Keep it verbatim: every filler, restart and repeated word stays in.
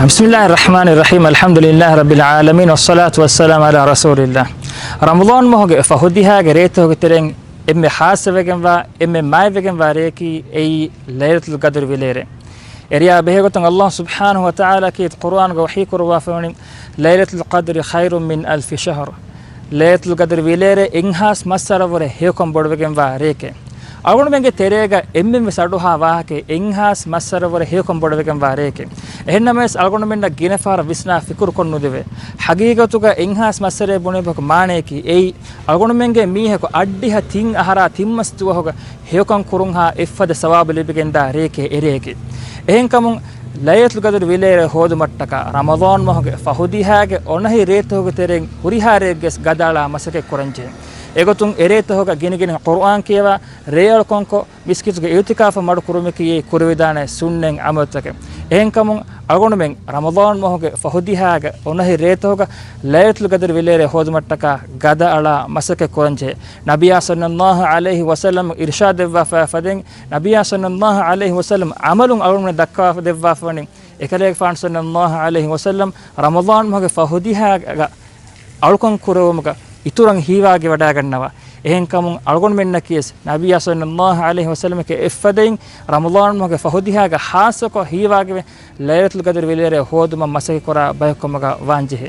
بسم الله الرحمن الرحيم، الحمد لله رب العالمين، والصلاة والسلام على رسول الله. ރަމަޟާން މަހުގެ ފަހު ދިހާގެ ރޭތަކުގެ ތެރެއިން އެންމެ ހާއްސަވެގެންވާ، އެންމެ މާތްވެގެންވާ ރެޔަކީ އެއީ ލައިލަތުލް ޤަދްރު ވިލޭރޭ. އެރެޔާ ބެހޭގޮތުން ﷲ ސުބްޙާނަހޫ ވަތަޢާލާ ކީރިތި ޤުރުއާނުގަ ވަޙީ ކުރައްވާފައިވަނީ، "ليلة القدر خير من ألف شهر." ލައިލަތުލް ޤަދްރު ވިލޭރޭ އެއްހާސް މައްސަރަވަރެއް ހެޔޮކަން ބޮޑުވެގެންވާ ރެޔެކޭ. އަޅުގަނޑުމެންގެ ތެރޭގަ އެންމެންވެސް އަޑުއަހާ ވާހަކައެއް އެއްހާސް މައްސަރަވަރެއް ހެޔޮކަން ބޮޑުވެގެންވާ ރެޔެކޭ. އެހެންނަމަވެސް އަޅުގަނޑުމެންނަށް ގިނަ ފަހަރަށް ވިސްނާ ފިކުރުކޮށް ނުދެވޭ. ޙަޤީޤަތުގަ އެއްހާސް މައްސަރައެއް ބުނެވުމުގެ މާނަޔަކީ އެއީ، އަޅުގަނޑުމެންގެ މީހަކު އަށްޑިހަ ތިން އަހަރާ ތިން މަސް ދުވަހުގަ ހެޔޮކަން ކުރުންހާ އެއްފަދަ ސަވާބު ލިބިގެންދާ ރެޔެކޭ އެރެޔަކީ. އެހެންކަމުން ލައިލަތުލް ޤަދްރު ވިލޭރޭ ހޯދުމަށްޓަކާ ރަމަޟާން މަހުގެ ފަހު ދިހާގެ އޮނަހި ރޭތަކުގެ ތެރެއިން ހުރިހާ ރެޔެއްގެސް ގަދައަޅާ މަސައްކަތް ކުރަންޖެހޭ. އެގޮތުން އެރޭތަކުގަ ގިނަގިނަ ޤުރުއާން ކިޔަވާ، ރޭ އަޅުކަންކޮށް، މިސްކިތުގެ އިޢުތިކާފަށް މަޑުކުރުމަކީ އެއީ ކުރެވިދާނެ ސުންނަތް ޢަމަލުތަކެއް. އެހެންކަމުން އަޅުގަނޑުމެން ރަމަޟާން މަހުގެ ފަހު ދިހާގެ އޮނަހި ރޭތަކުގަ ލައިލަތުލް ޤަދްރު ވިލޭރޭ ހޯދުމަށްޓަކާ ގަދައަޅާ މަސައްކަތް ކުރަންޖެހޭ. ނަބިއްޔާ ޞައްލައްލާހު ޢަލައިހި ވަސައްލަމް އިރުޝާދު ދެއްވާފައި ފަދައިން، ނަބިއްޔާ ޞައްލައްލާހު ޢަލައިހި ވަސައްލަމް ޢަމަލުން އަޅުގަނޑުމެންނަށް ދައްކާ ދެއްވާފައިވަނީ، އެކަލޭގެފާނު ޞައްލައްލާހު ޢަލައިހި ވަސައްލަމް ރަމަޟާން މަހުގެ ފަހު ދިހާގަ އަޅުކަން ކުރެވުމުގަ އިތުރަށް ހީވާގިވަޑައިގަންނަވާ. އެހެންކަމުން އަޅުގަނޑުމެންނަކީވެސް ނަބިއްޔާ ޞައްލައްލާހު ޢަލައިހި ވަސައްލަމްގެ އެއްފަދައިން ރަމަޟާން މަހުގެ ފަހު ދިހާގަ ޚާއްޞަކޮށް ހީވާގިވެ، ލައިލަތުލް ޤަދްރު ވިލޭރޭ ހޯދުމަށް މަސައްކަތް ކުރާ ބަޔަކު ކަމުގަ ވާންޖެހޭ.